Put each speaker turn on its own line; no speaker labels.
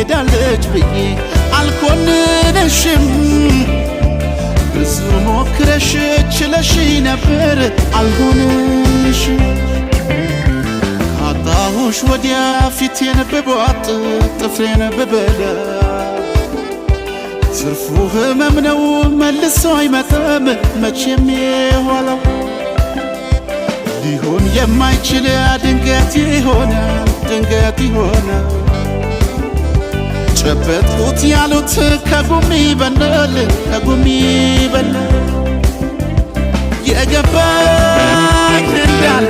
ሄዳለች ብዬ አልኮንንሽም። ብዙ ሞክረሽ ችለሽ ነበር፣ አልሆንልሽም። ካጣሁሽ ወዲያ ፊቴን ብቧጥ ጥፍሬን ብበላ ትርፉ ህመም ነው፣ መልሶ አይመጣም መቼም የኋላው። ሊሆን የማይችል ድንገት ይሆናል፣ ድንገት ይሆናል። ጨበጥኩት ያሉት ከጉም ይበናል፣ ከጉም ይበናል። የገባኝ እንዳለ